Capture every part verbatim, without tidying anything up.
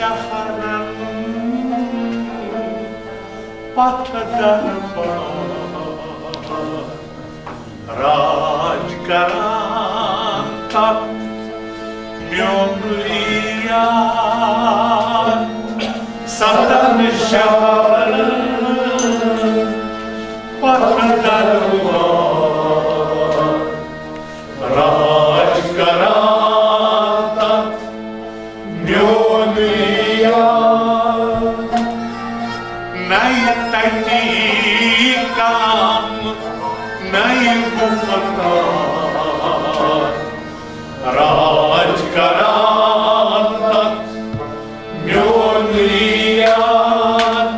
شہرن پتھ دربار۔ راج کران تتھ میون یار، ستن شہرن پتھ دربار۔ راج کران تتھ میون یار۔ نَیہِ تَتہِ کلام، نَیہِ گُفتار۔ راج کران تتھ میون یار۔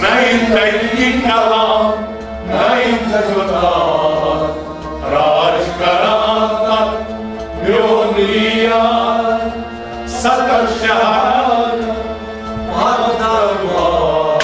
نَیہِ تَتہِ کلام، نَیہِ گُفتار۔ راج کران تتھ میون یار۔ ستن شہرن پتھ دربار۔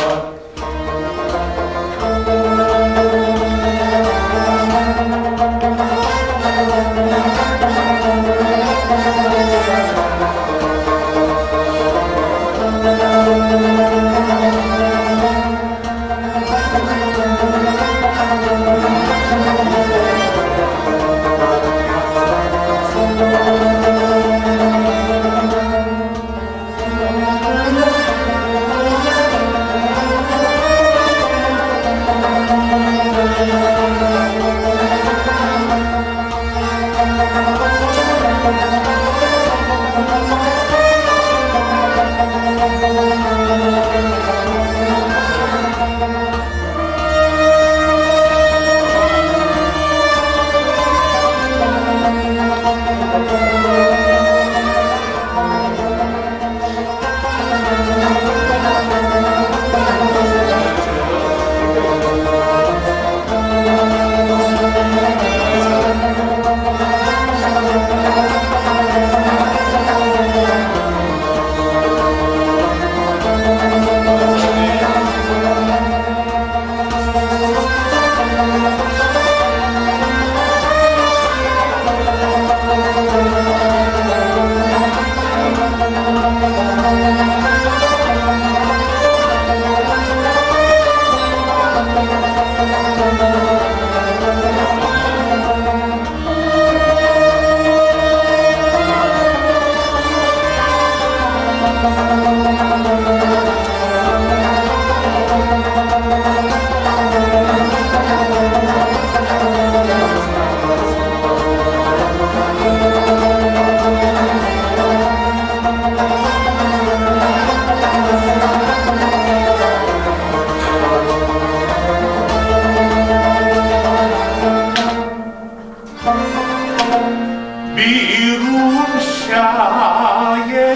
بیرون شایے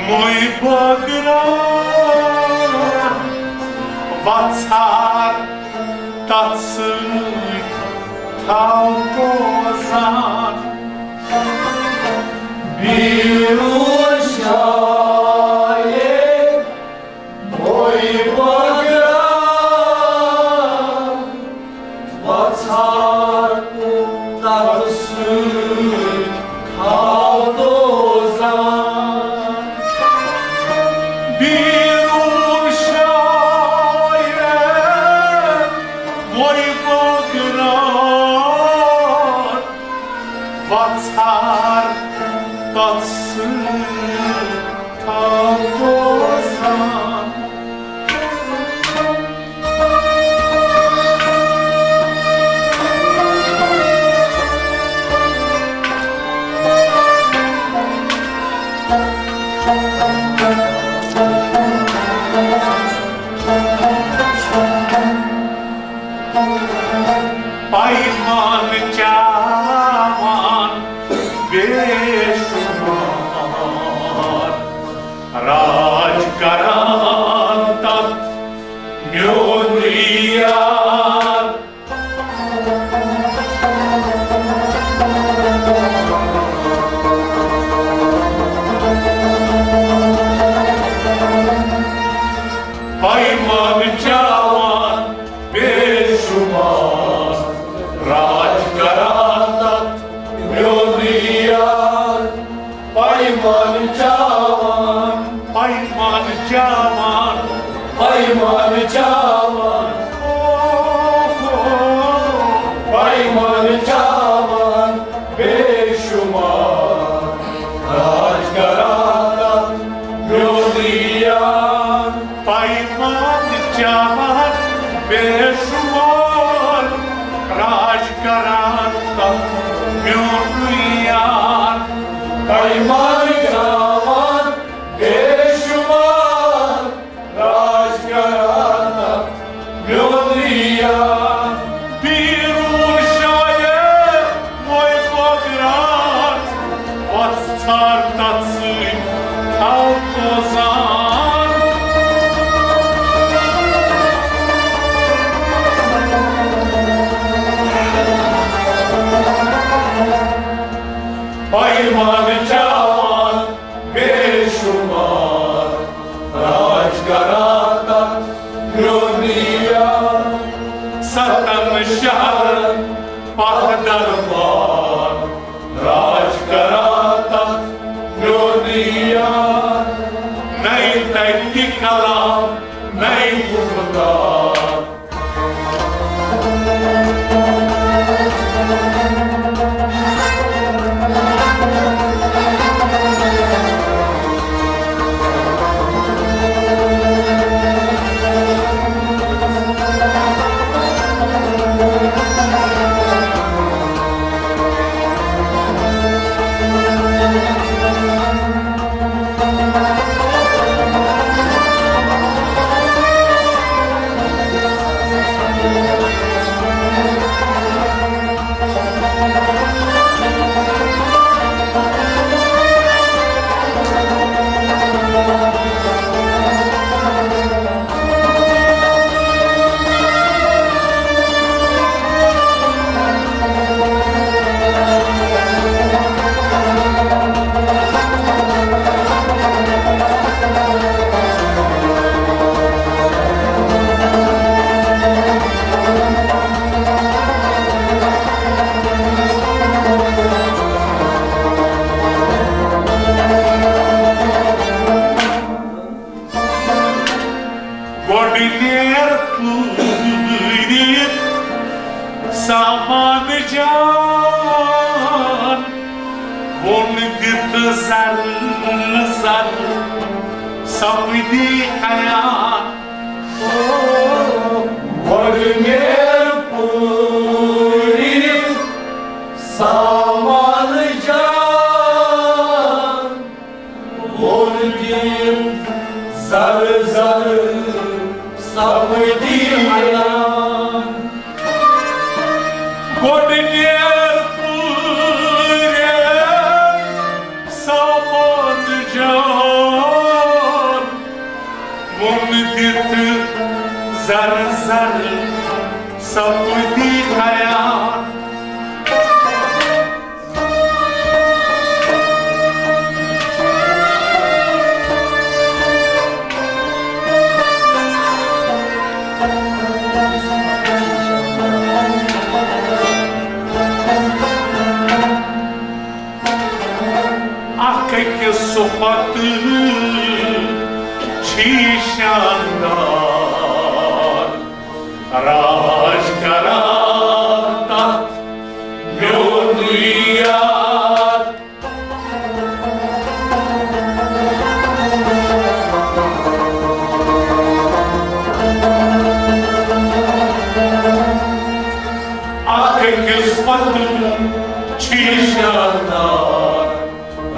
موی بگران وژھار تتھ سۭتۍ تھاو بوزان۔ بیرون شایے موی بگران وژھار تتھ سۭتۍ تھاو بوزان۔ بیرون شایے موی بگران وژھار تتھ سۭتۍ تھاو بوزان۔ پیمان چاوان بے شمار، راج کران تتھ میون یار۔ پیمان چاوان بے شمار، راج کران تتھ میون یار۔ پیمان چاوان، پیمان چاوان، پیمان چاوان، پیمان چاوان بے شمار، راج کران تتھ میون یار۔ پیمان چاوان بے شمار، راج کران تتھ میون یار۔ پیمان چاوان بے شمار، راج کران تتھ میون یار۔ بیرون شاید وۄنۍ گوٚو گرٛان، وۄژھ ژھار تتھ سۭتۍ تھاو توزان۔ پیمان چاوان بے شمار، راج کران تتھ میون یار۔ ستن شہرن پتھ دربار، راج کران تتھ میون یار۔ نَے تتہِ کلام، نَے گفتار۔ گۄڈٕ نیر پوٗرِتھ سامان جان، ووٚن دِتہٕ زر زر سپدی عیان۔ گۄڈٕ نیر پوٗرِتھ سامان جان، ووٚن دِتہٕ زر زر سپدی عیان۔ گۄڈٕ نیر پوٗرِتھ سامان جان، ووٚن دِتہٕ زر زر سپدی عیان۔ اکھ أکِس کھۄتہٕ چھی شاندار، راج کران تتھ میون یار۔ اکھ أکِس پتہٕ چھی شاندار،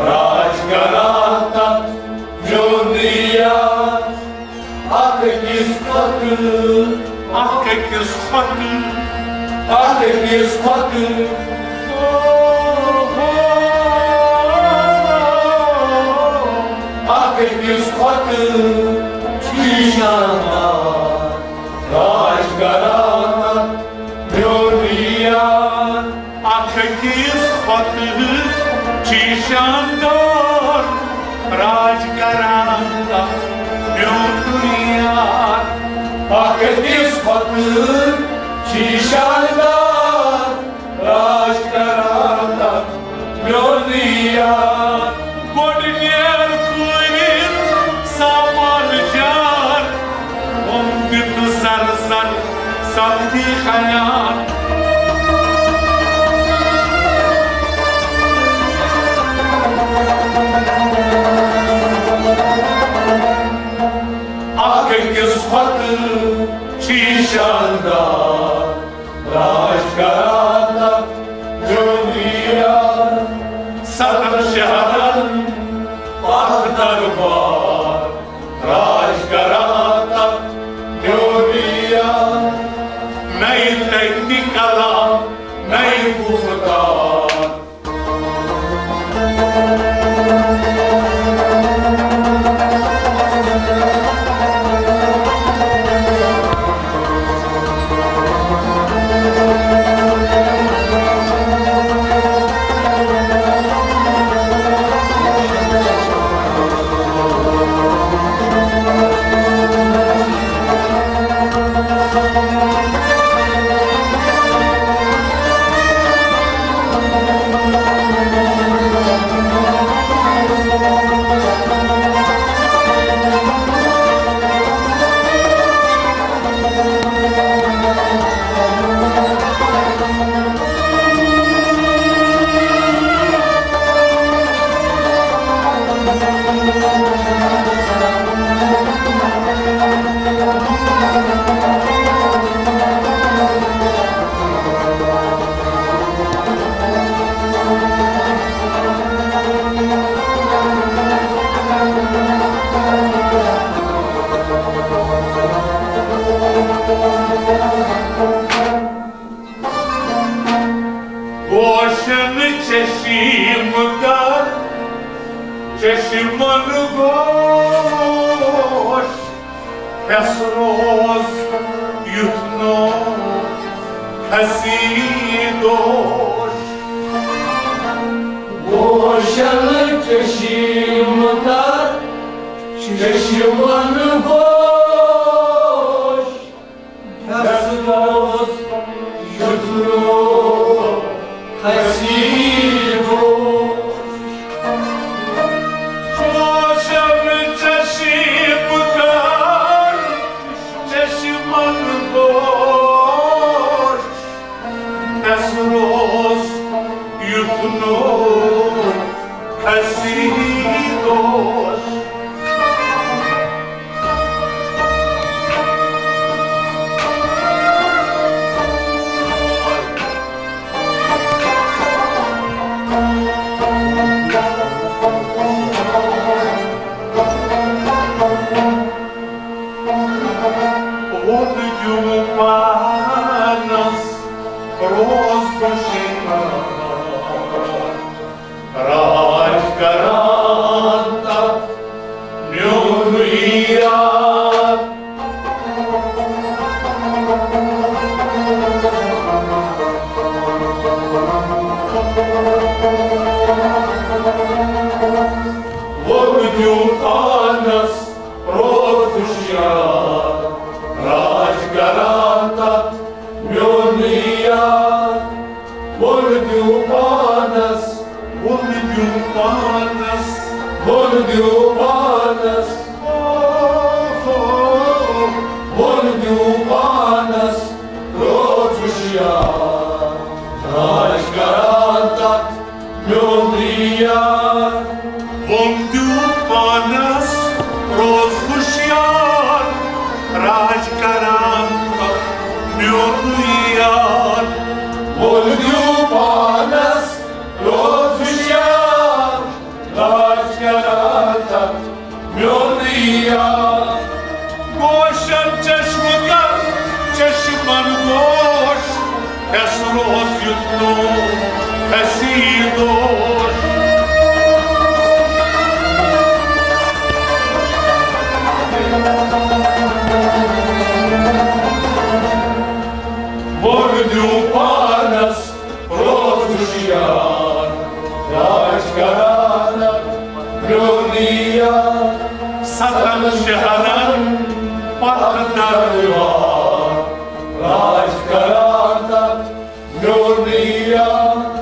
راج کران تتھ میون یار۔ اکھ أکِس کھۄتہٕ، اکھ أکِس کھۄتہٕ، اکھ أکِس کھۄتہٕ، اکھ أکِس کھۄتہٕ چھی شاندار، راج کران میون یار۔ اکھ أکِس کھۄتہٕ چھی شاندار، راج کران میون یار۔ اکھ أکِس کھۄتہٕ چھِ شاندار راج کران تتھ میون یار۔ گۄڈٕ نیر کوٗرِ سامان جان، ہُم دِتہٕ سر سر سپدی خیال۔ اکھ أکِس کھۄتہٕ چھِ شاندار راج کران تتھ میون یار۔ ستن شہرن پتھ دربار راج کران تتھ میون یار۔ نئے تتہِ کلام، نئے گفتار۔ گوشن چشم در چشمن گوش، کھس روز یُتھ نوٚو کھسی دوش۔ گوشن چشم در چشمن گوش، کھس روز یُتھ نوٚو کھسی دوش۔ گوشن چشم در چشمن گوش، کھس روز یُتھ نوٚو کھسی دوش۔ ووٚن دیو پانس روز خوشی راج کران تتھ میون یار۔ ووٚن دیو پانس روز خوشیار راج کران تتھ میون یار۔ ووٚن دیو پانس، ووٚن دیو پانس، ووٚن دیو پانس، او ہو، ووٚن دیو پانس، روز ہوشیار، راج کران تتھ میون یار۔ ووٚن دیو پانس، روز ہوشیار، راج کران تتھ میون یار۔ ووٚن دیو پانس، روز ہوشیار، راج کران تتھ میون یار۔ گوشن چشمہٕ کر چشمن گوش، کھس روز یُتھ نوٚو کھسی دوش۔ ووٚن دیو پانس، روز ہوشیار، راج کران میون یار۔ ستن شہرن پتھ در راج کران تتھ میون یار۔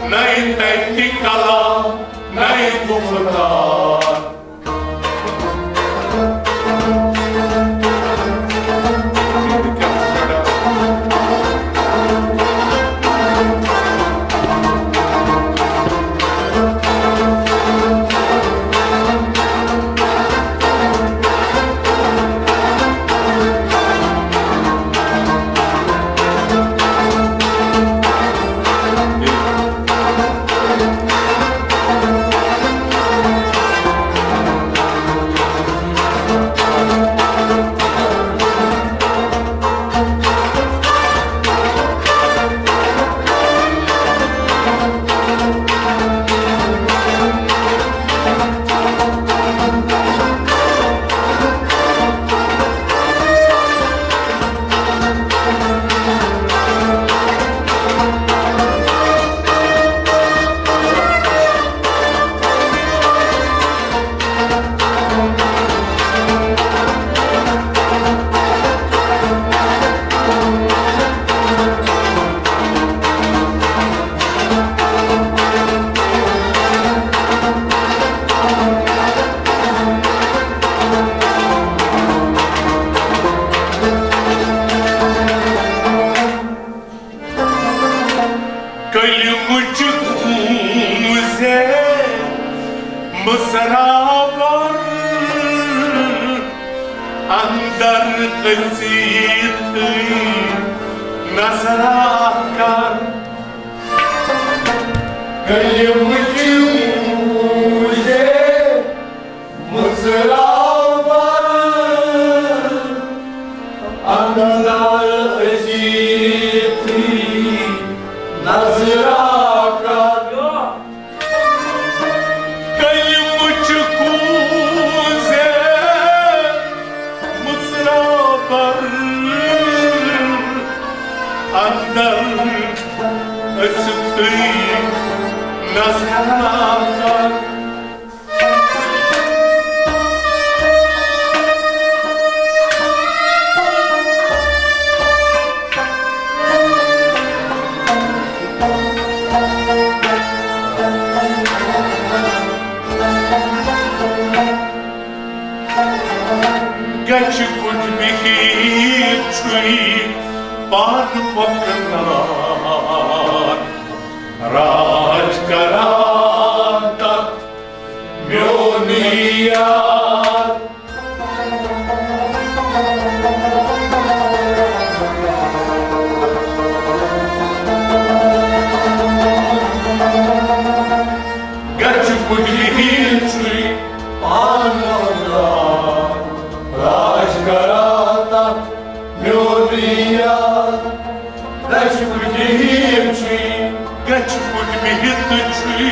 نَے تتہِ کلام، نَے گفتار۔ کلمٕچ گوٗنٛج مُژراوان اندر أژِتھٕے نظرا کر۔ کلمٕچ گوٗنٛج مُژراوان اندر أژِتھٕے نظرا کر۔ کلمٕچ گوٗنٛج مُژراوان اندر أژِتھٕے نظرا کر۔ گَچھِ کُٹھ بِہِتھ چھُے پانہٕ مۄکلان راج کران تَتھ میون یار۔ گَچھِ کُٹھ بِہِتھ چھُے پانہٕ مۄکلان راج کران تَتھ میون یار۔ گَچھِ کُٹھ بِہِتھ چھُے۔ گَچھِ کُٹھ بِہِتھ چھُے۔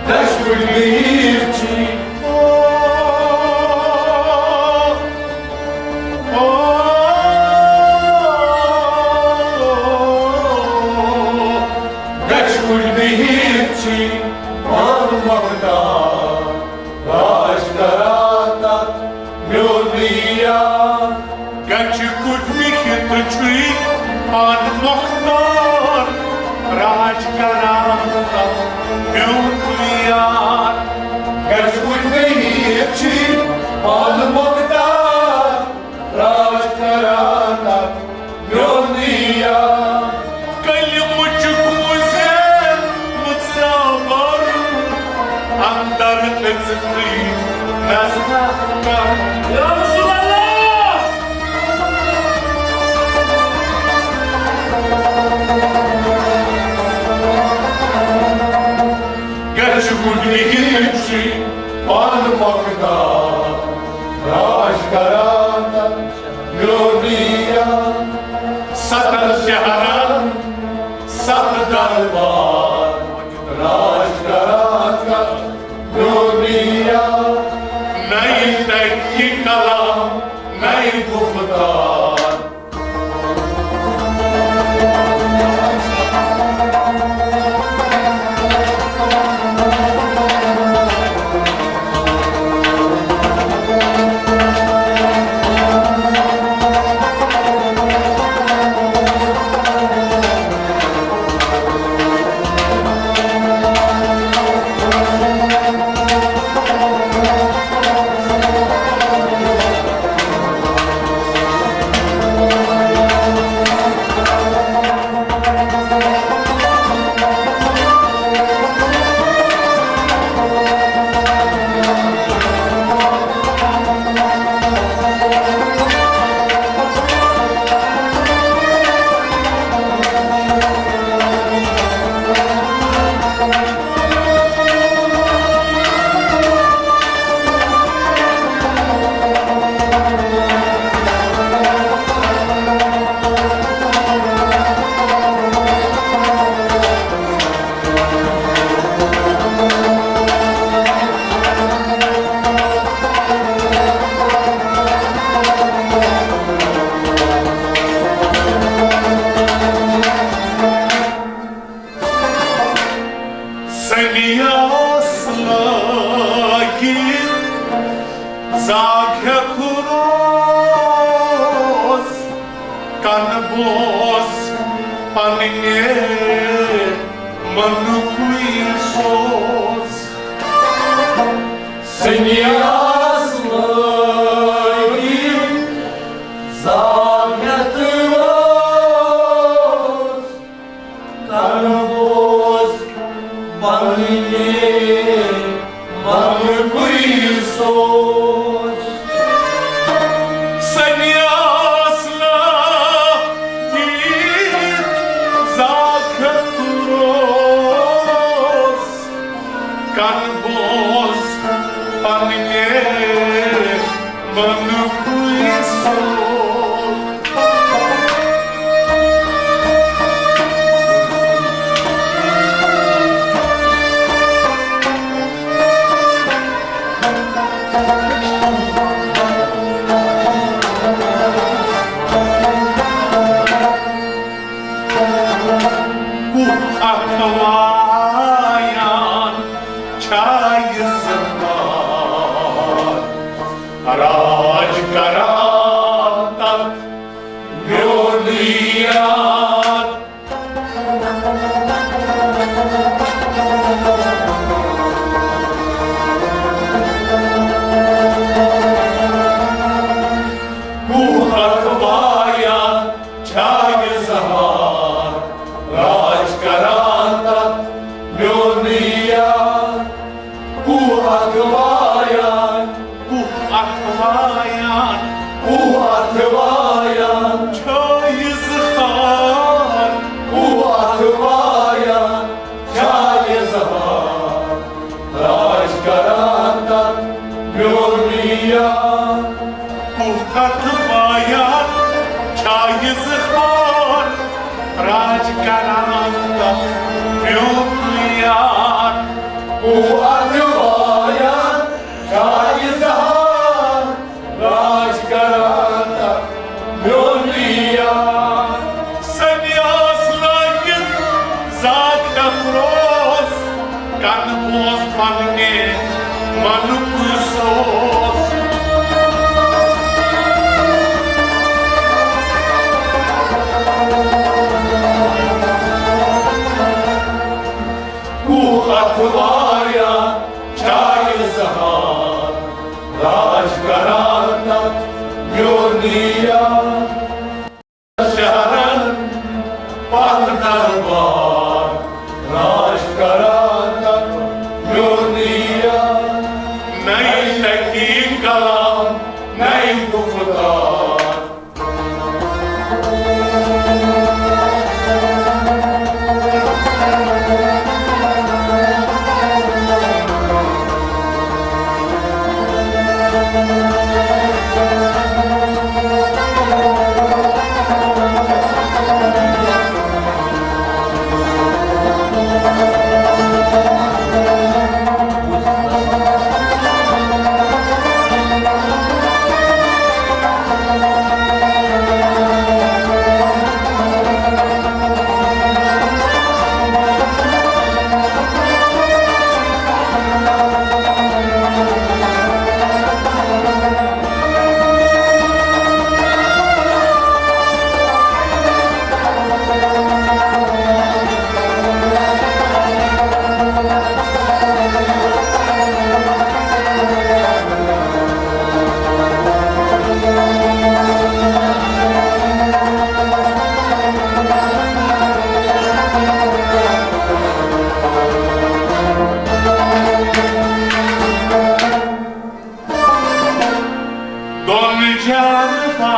گَچھِ کُٹھ بِہِتھ چھُے۔ او، او، گَچھِ کُٹھ بِہِتھ چھُے پانہٕ مۄکلان راج کران تَتھ میون یار۔ گَچھِ کُٹھ بِہِتھ چھُے پانہٕ مۄکلان راج کران تَتھ میون یار۔ گَچھِ کُٹھ بِہِتھ چھُے پانہٕ مۄکلان راج کران تَتھ میون یار۔ کلمٕچ گوٗنٛج مُژراوان اندر أژِتھٕے نظرا کر۔ یا رسول اللہ! گَچھِ کُٹھ بِہِتھ چھُے پانہٕ مۄکلان راج کران تَتھ میون یار۔ ستن شہرن ستھ دربار راج کران تَتھ میون یار۔ نَے تَتہِ کلام، نَے گفتار۔ منُکُے سوز۔ سنیاس لٲگِتھ زاگ ہٮ۪تھ روز۔ کَرٕ بوز پننہِ منُکُے سوز۔ سنیاس لٲگِتھ زاگ ہٮ۪تھ روز۔ کَرٕ بوز پننہِ منُکُے سوز۔ کُف اَتھوایان چھا یہِ زٕ ہار۔ راج کران تتھ میون یار۔ کُف اَتھوایان چھا یہِ زٕ ہار۔ راج کران تتھ میون یار۔ کُف اَتھوایان، کُف اَتھوایان، کُف اَتھوایان چھا یہِ زٕ ہار۔ کُف اَتھوایان چھا یہِ زٕ ہار۔ راج کران تتھ میون یار۔ کُف اَتھوایان چھا یہِ زٕ ہار۔ راج کران تتھ میون یار۔ کُف اَتھوایان چھا یہِ زٕ ہار۔ راج کران تتھ میون یار۔ سنیاس لٲگِتھ زاگ ہٮ۪تھ روز۔ کَرٕ بوز پننہِ منُکُے سوز۔ کُف اَتھوایان چھا یہِ زٕ ہار۔ راج کران تتھ میون یار۔ شہرن پتھ دربار۔ راج کران تتھ میون یار۔ نَے تحقیق کلام، نَے گفتار۔ دۄن جانوارن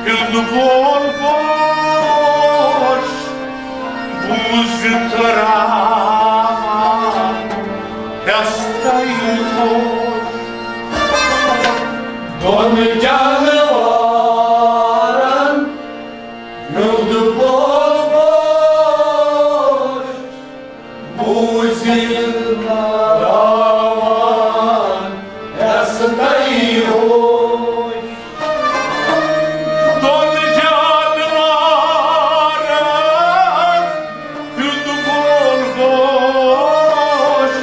ہُنٛد بول گوش بوٗزِتھ راوان ہٮ۪س تَے ہوش۔ دۄن جانوارن ہُنٛد بول گوش بوٗزِتھ راوان ہٮ۪س تَے ہوش۔ دۄن جانوارن ہُنٛد بول گوش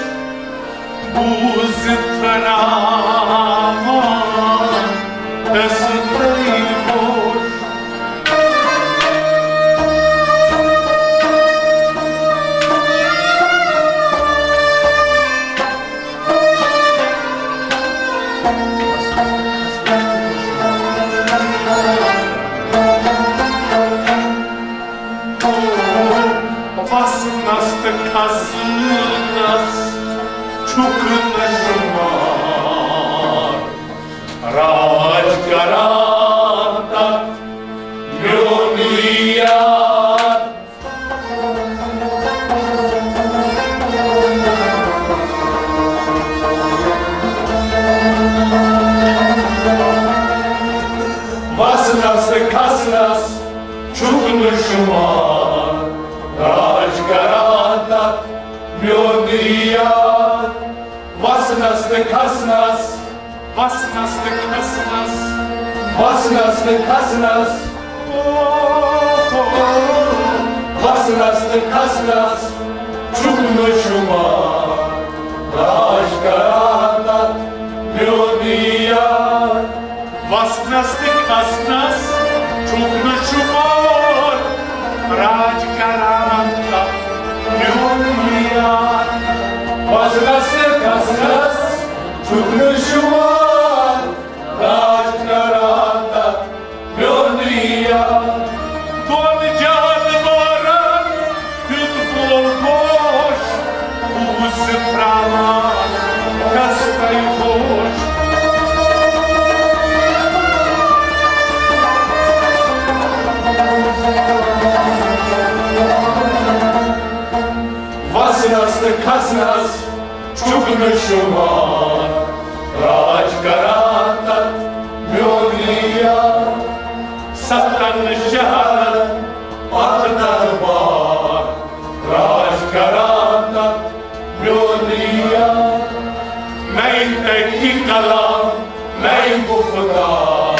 بوٗزِتھ راوان ہٮ۪س راج کران تتھ میون یار۔ وسنس تہٕ کھسنس چھُکھ نہٕ شُمار، راج کران تتھ میون یار۔ وسنس تہٕ کھسنس، وسنس تہٕ کھسنس، وسنس تہٕ کھسنس، وسنس تہٕ کھسنس چھُکھ نہٕ شُمار، راج کران تتھ میون یار۔ وسنس تہٕ کھسنس چھُکھ نہٕ شُمار، راج کران تتھ میون یار۔ وسنس تہٕ کھسنس چھُکھ نہٕ شُمار، راج کران تتھ میون یار۔ دۄن جانورن ہیوٚت گول گوش، اوس تراوان دستَے ہوش۔ وسنس تہٕ کھسنس چھُکھ نہٕ شُمار، راج کران تتھ میون یار۔ ستن شہرن پتھ دربار، راج کران تتھ میون یار۔ نَے تٔتی کلام، نَے گفتار۔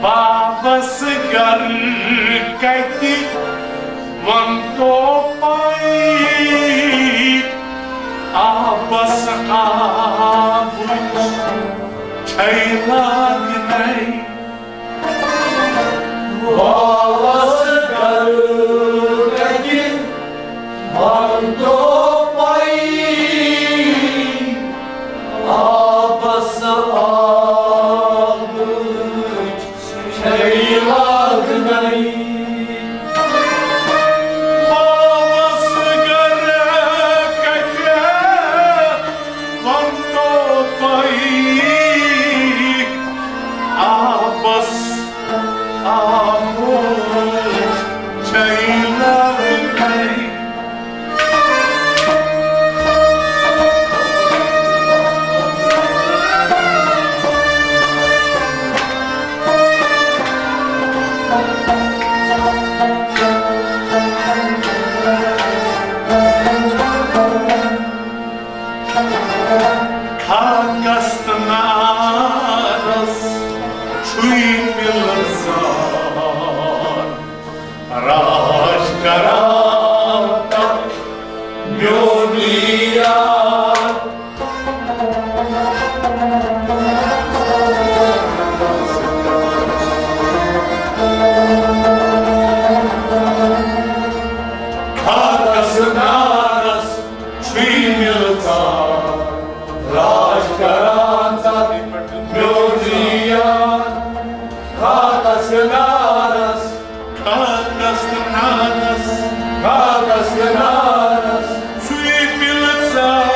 بابس گر کتہِ ونتو پے، آبس آبٕچ چھے لاگنے۔ بابس گر کتہِ ونتو پے، آبس آبٕچ چھے لاگنے۔ بابس گر کتہِ ونتو پے، آبس آبٕچ چھے لاگنے۔ خاکس تہٕ نارس چھُے مِلژار، راج کران تتھ میون یار۔ خاکس نارس چھُے مِلژار، راج کران تتھ میون یار۔ خاکس نارس، خاکس نارس، خاکس نارس چھُے مِلژار۔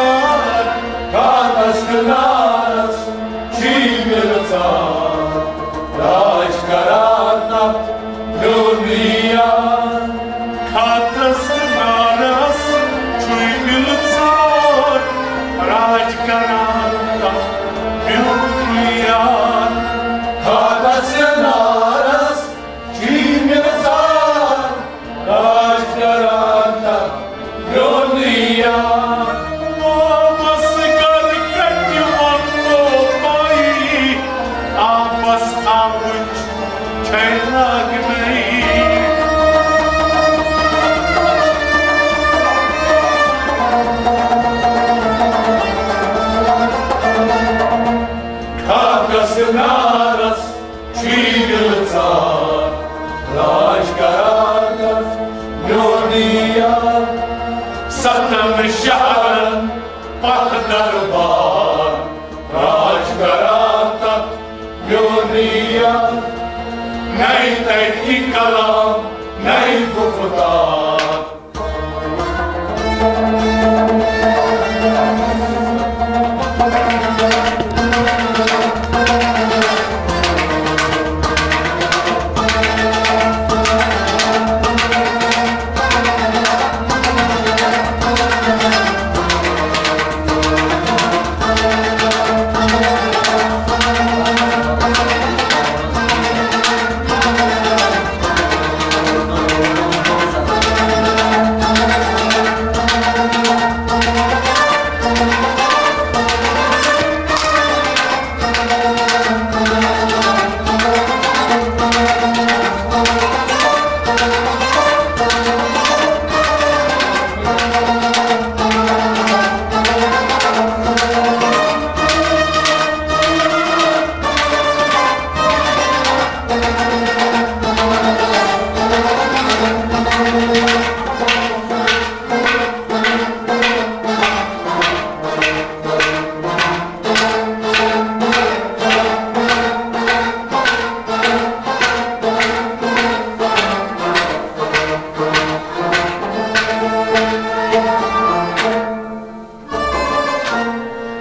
میون یار، ستن شہرن پتھ دربار، راج کران تتھ میون یار، نئے ترقی کلام، نئے گفتار۔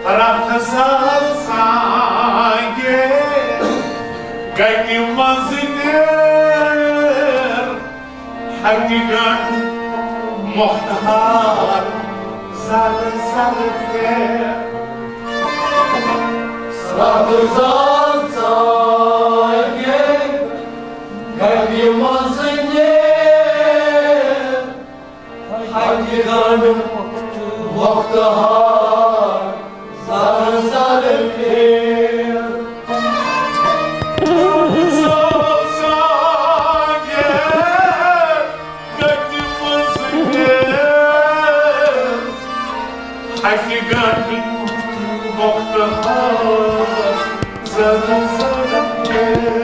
رتھ زال سانگے گٹہِ منٛز نیر، ہتہِ گنڈ مۄختہار زل زل پھیر۔ رتھ زال سانگے گٹہِ منٛز نیر، ہتہِ گنڈ مۄختہار زل زل پھیر۔ زال سانگے گٹہِ منٛز نیر، ہتہِ گنڈ مۄختہار زل زل پھیر۔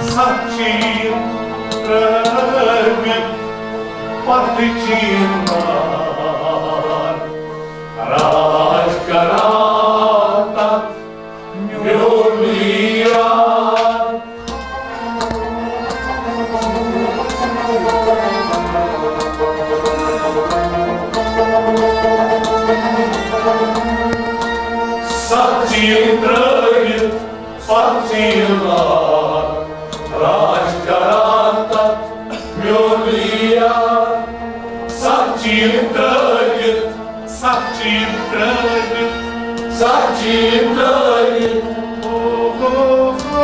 سچی ترٲوِتھ پتہٕ چیٖنوار، راج کران تتھ میون یار۔ سچی ترٲوِتھ پتہٕ چیٖنوار، راج کران تتھ میون یار۔ سچی ترٲوِتھ، سچی ترٲوِتھ، سچی ترٲوِتھ۔ او ہو ہو۔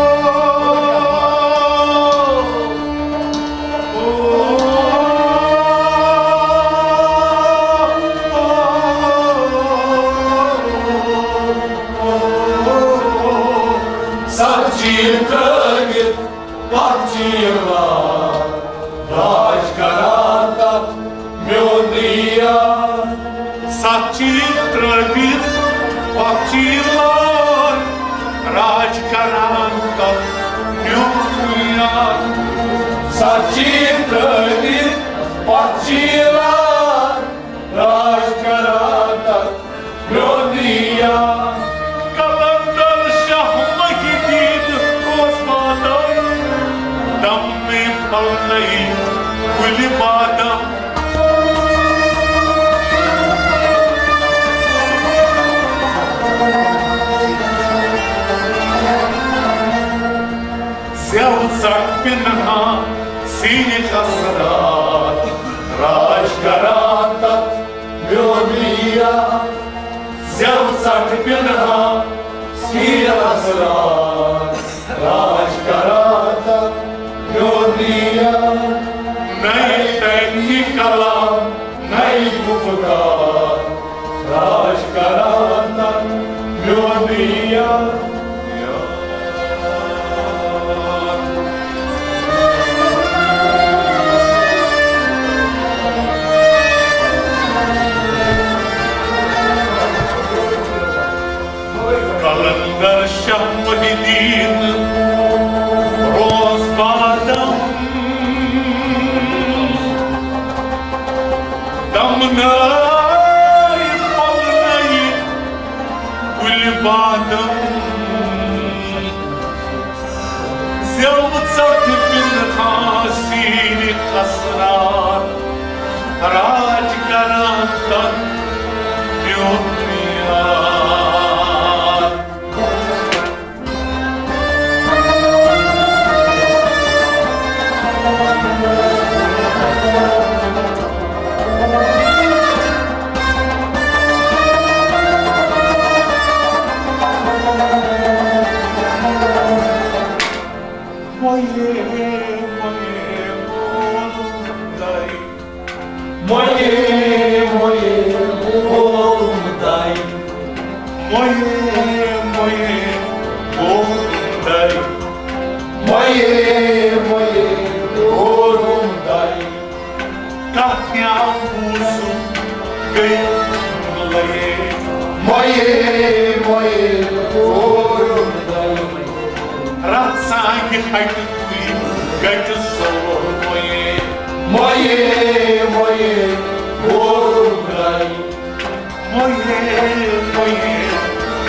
سچی ترٲوِتھ پتہٕ چیٖنوار، راج کران تتھ میون یار۔ سچی ترٲوِتھ پتہٕ چیٖنوار، راج کران تتھ میون یار۔ سچی ترٲوِتھ پتہٕ چیٖنوار، راج کران تتھ میون یار۔ قلندر شاہ محی الدین اوس واتان، دمنٕے پھلنٕے کُلۍ بادام۔ زٮ۪و ژٹھ پِنہٕ ہا سیٖنہِ حسرات، راج کران تتھ میون یار۔ زٮ۪و ژٹھ پِنہٕ ہا سیٖنہِ حسرات، راج کران تتھ میون یار۔ نئے ترقی کلام، نئے گفتار، راج کران تتھ میون یار۔ رات، راج کران تن میون یار۔ مۄیے، مۄیے، مولوم دائی۔ مۄیے، مۄیے، مولوم دائی۔ مۄیے، مۄیے، مولوم دائی۔ مۄیے، مۄیے، مولوم دائی۔ کتھ کیٛاہ بوٗزُم گٔے لگے۔ مۄیے، مۄیے، مولوم دائی۔ رژھ سانہِ ہٹہِ کُلۍ گٹہِ زور مۄیے۔ مۄیے، مۄیے، مولوم دائی۔ مۄیے، مۄیے،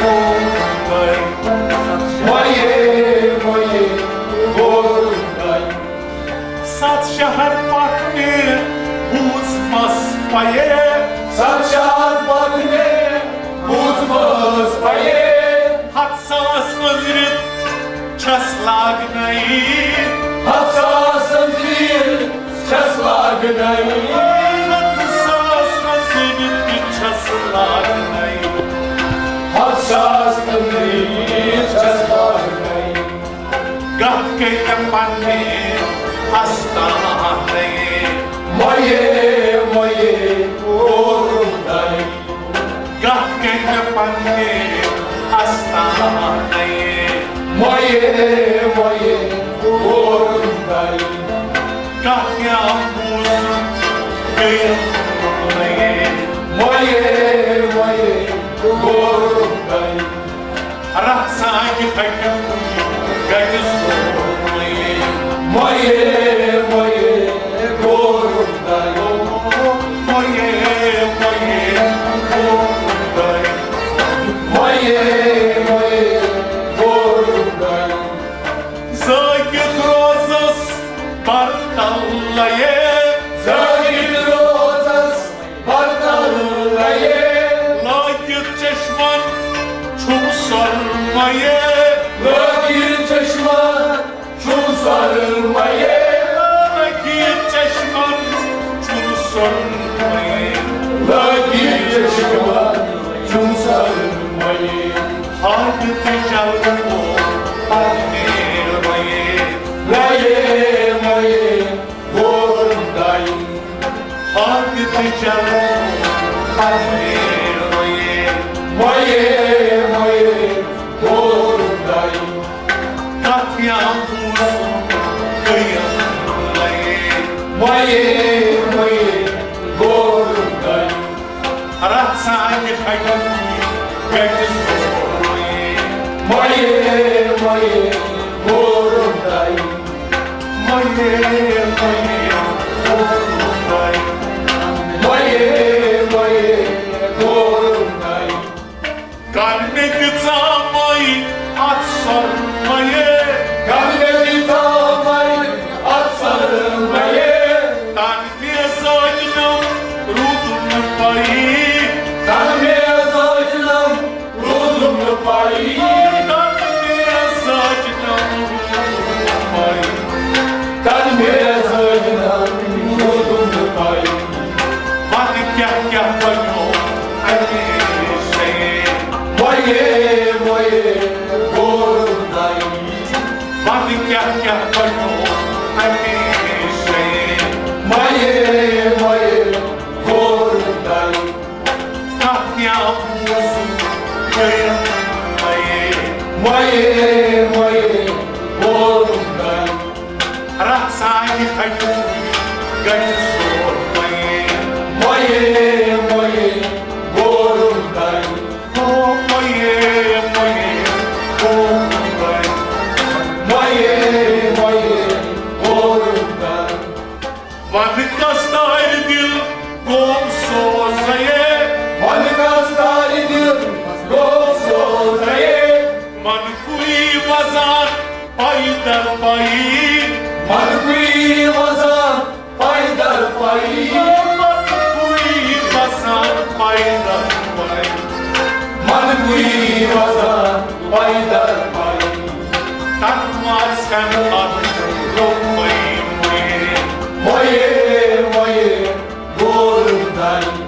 مولوم دائی۔ مۄیے، مۄیے، مولوم دائی۔ ستھ شہر پتھ مےٚ بوٗزمَس پَیے۔ ستھ شہر پتھ مےٚ بوٗزمَس پَیے۔ ہتھ ساس أنٛدرِ چھَس لاگنَے۔ ہتھ ساس أنٛدرِ چھَس لاگنَے۔ ہتھ ساس أنٛدرِ تہِ چھَس لاگنَے۔ ہتھ ساس أنٛدرِ چھَس لاگنَے۔ گتھ گٔے مےٚ پننہِ استانَے۔ مۄیے، مۄیے، مولوم دائی۔ گتھ گٔے مےٚ پننہِ استانَے۔ مۄیے، مۄیے، مولوم دائی۔ کتھ کیٛاہ بوٗزُم گٔے لگے۔ مۄیے، مۄیے، مولوم دائی۔ رژھ سانہِ ہٹہِ گٹہِ زور مۄیے۔ مۄیے، مۄیے، مولوم دائی۔ مۄیے، مۄیے، مولوم دائی۔ مۄیے، مۄیے، مولوم دائی۔ زٲگِتھ روزس برتلے۔ زٲگِتھ روزس برتلے۔ لٲگِتھ چشمن چھُم سۄرمَے۔ لٲگِتھ چشمن چھُم سۄرمَے۔ لٲگِتھ چشمن چھُم سۄرمَے۔ لٲگِتھ چشمن چھُم سۄرمَے۔ ہاکھ تہٕ جلہٕ پتہٕ نیرمَے۔ مۄیے، مۄیے، مولوم دائی۔ ہاکھ تہٕ جلہٕ پتہٕ نیرمَے۔ مۄیے، مۄیے، مولوم دائی۔ کتھ کیٛاہ بوٗزُم گٔے لگے۔ مۄیے، مۄیے، مولوم دائی۔ رژھ سانہِ ہٹہِ گٹہِ زور مۄیے۔ مۄیے، مۄیے، مولوم دائی۔ مۄیے، مۄیے، مولوم دائی۔ مۄیے، مۄیے، مولوم دائی۔ کن مےٚ دِژامَے اتھ سۄرمَے۔ کن مےٚ دِژامَے اتھ سۄرمَے۔ تن مےٚ زٲج نم روٗدُم نہٕ پَیی۔ تن مےٚ زٲج نم روٗدُم نہٕ پَیی۔ تن مےٚ زٲج نم روٗدُم نہٕ پَیی۔ تن مےٚ زٲج نم روٗدُم نہٕ پَیی۔ پتہٕ کیٛاہ کیٛاہ بنیو اَمے شے۔ مۄیے، مۄیے، مولوم دائی۔ پتہٕ کیٛاہ کیٛاہ بنیو اَمے شے۔ مۄیے، مۄیے، مولوم دائی۔ کتھ کیٛاہ بوٗزُم گٔے مۄیے۔ مۄیے، مۄیے، مولوم دائی۔ رژھ سانہِ ہٹہِ گٹہِ زور مۄیے۔ مۄیے، مۄیے، مولوم دائی۔ او مۄیے، مۄیے، مولوم دائی۔ مۄیے، مۄیے، مولوم دائی۔ ون کس تارِ دل گوم سوزے۔ ون کس تارِ دل گوم سوزے۔ من کُے وزان پیدل پئی۔ من کُے وزان من کوئی وزن پیدل پائی۔ تن ما سن ات لوکمے مویے۔ مویے، مویے، گورم دائی۔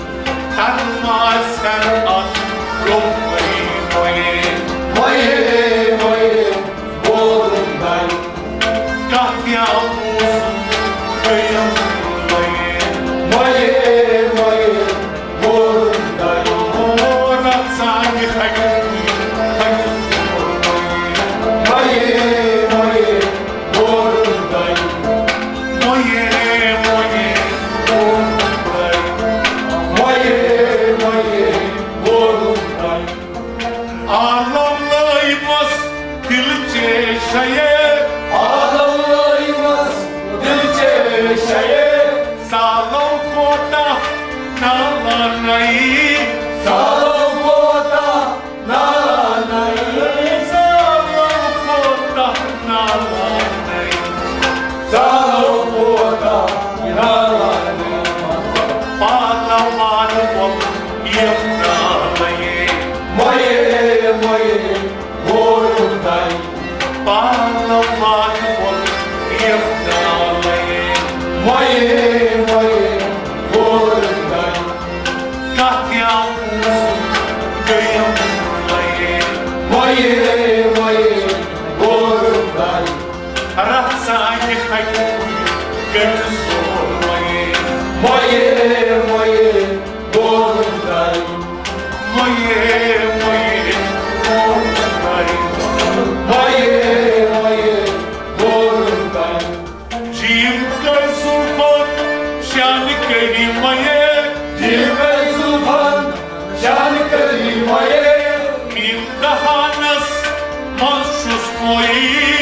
تن ما سن ات لوکمے مویے۔ مویے، مویے، گورم دائی۔ کتھ یا موسم گٔیم لۄیے۔ مۄیے، مۄیے، گورم دائی۔ او رژھ سانہِ ہٹہِ، ہٹہِ۔ مۄیے، مۄیے، گورم دائی۔ مۄیے، مۄیے، گورم دائی۔ مۄیے، مۄیے، گورم دائی۔ عالم لٲیمس دل چے شیے۔ عالم لٲیمس دل چے شیے۔ زالو کوتاہ نالانَے۔ زالو کوتاہ نالانَے۔ زالو کوتاہ نالانَے۔ زالو کوتاہ نالانَے۔ پہلوان ووٚن یِم نالے۔ مۄیے، مۄیے، گورم دائی۔ پہلوان ووٚن یِم نالے۔ مۄیے، مۄیے، گورم دائی۔ کتھ یا موسم گٔیم لۄیے۔ مۄیے، مۄیے، گورم دائی۔ رژھ سانہِ ہٹہِ گٔژھ سورمے۔ مۄیے، مۄیے، گورم دائی۔ مۄیے، مۄیے، گورم دائی۔ مۄیے، مۄیے، گورم دائی۔ چین کر زلفن شان کری مۄیے۔ چین کر زلفن شان کری مۄیے۔ میم دہانس منٛز چھُس مۄیی۔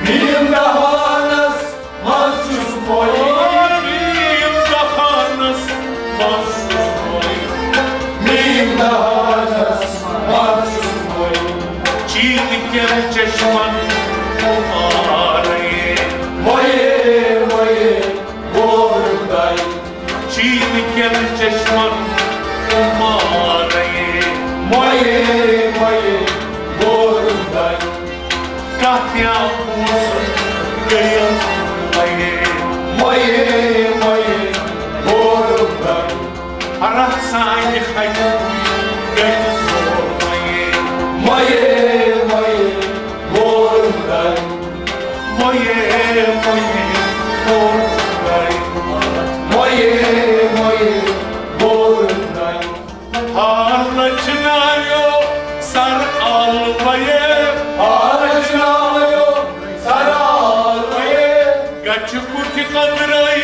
میم دہانس منٛز چھُس مۄیی۔ میم دہانس منٛز چھُس مۄیی۔ میم دہانس منٛز چھُس مۄیی۔ چین کٮ۪ن چشمن خُمارے۔ مۄیے، مۄیے، گورم دائی۔ چین کٮ۪ن چشمن خُمارے۔ مۄیے، مۄیے، گورم دائی۔ کتھ یا موسم گٔیم لۄیے۔ مۄیے، مۄیے، گورم دائی۔ رژھ سانہِ ہٹہِ گٔژھ سورمے۔ مۄیے، مۄیے، گورم دائی۔ مۄیے، مۄیے، گورم دائی۔ مۄیے، مۄیے، گورم دائی۔ ہار لچھنایو سر آلوے۔ ہار لچھنایو سر آلوے۔ گچھ کُٹھِ قدرے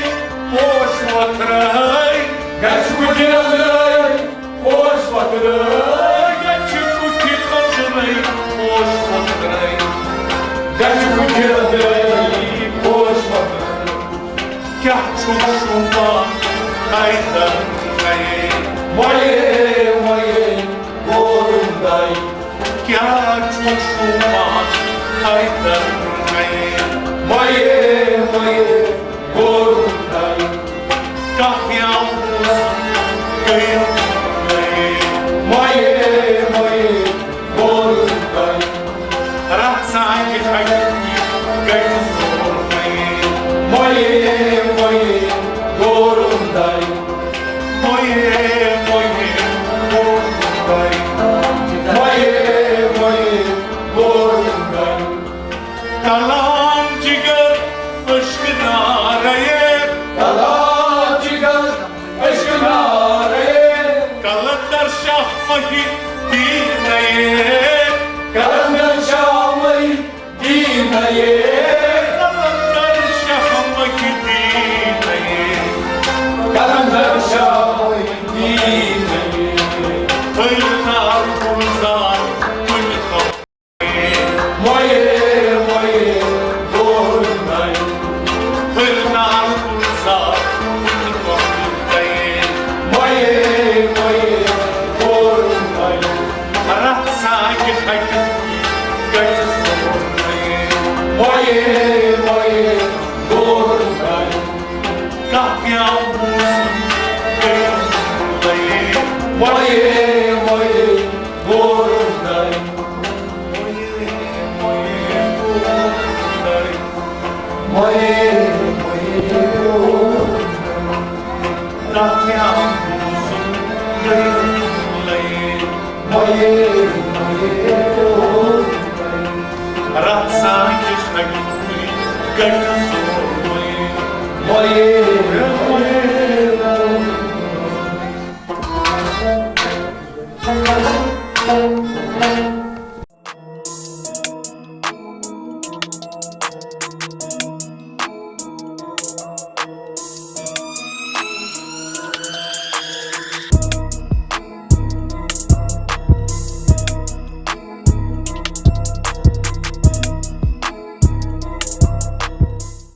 پوش وتھرے۔ گچھ کُٹھِ قدرے پوش وتھرے۔ گچھ کُٹھِ قدرے پوش وتھرے۔ گچھ کُٹھِ قدرے پوش وتھرے۔ کیٛاہ چھُکھ شوٗبان حیدر نَے؟ مۄیے، مۄیے، گورم دائی۔ کیٛاہ چھُکھ شوٗبان حیدر نَے؟ مۄیے، مۄیے، گورم دائی۔ کتھ یا موسم گٔیم لۄیے۔ مۄیے، مۄیے، گورم دائی۔ رژھ سانہِ ہٹہِ گٔژھ سورمے۔ مۄیے، مۄیے، گورم دائی۔ مۄیے، مۄیے، گورم دائی۔ مۄیے، مۄیے، گورم دائی۔ کلام جگر عشق نارے۔ کلام جگر عشق نارے۔ قلندر شاہ محی الدین اے۔ قلندر شاہ محی الدین اے۔ قلندر شاہ محی الدین اے۔ قلندر شاہ محی الدین اے۔ پھٔلۍ نار گُلزار کُنہِ مۄیے، مۄیے، گورم دائی۔ پھٔلۍ نار گُلزار کُنہِ مۄیے۔ مۄیے، مۄیے، گورم دائی۔ رژھ سانہِ ہٹہِ گٔژھ سورمے۔ مۄیے،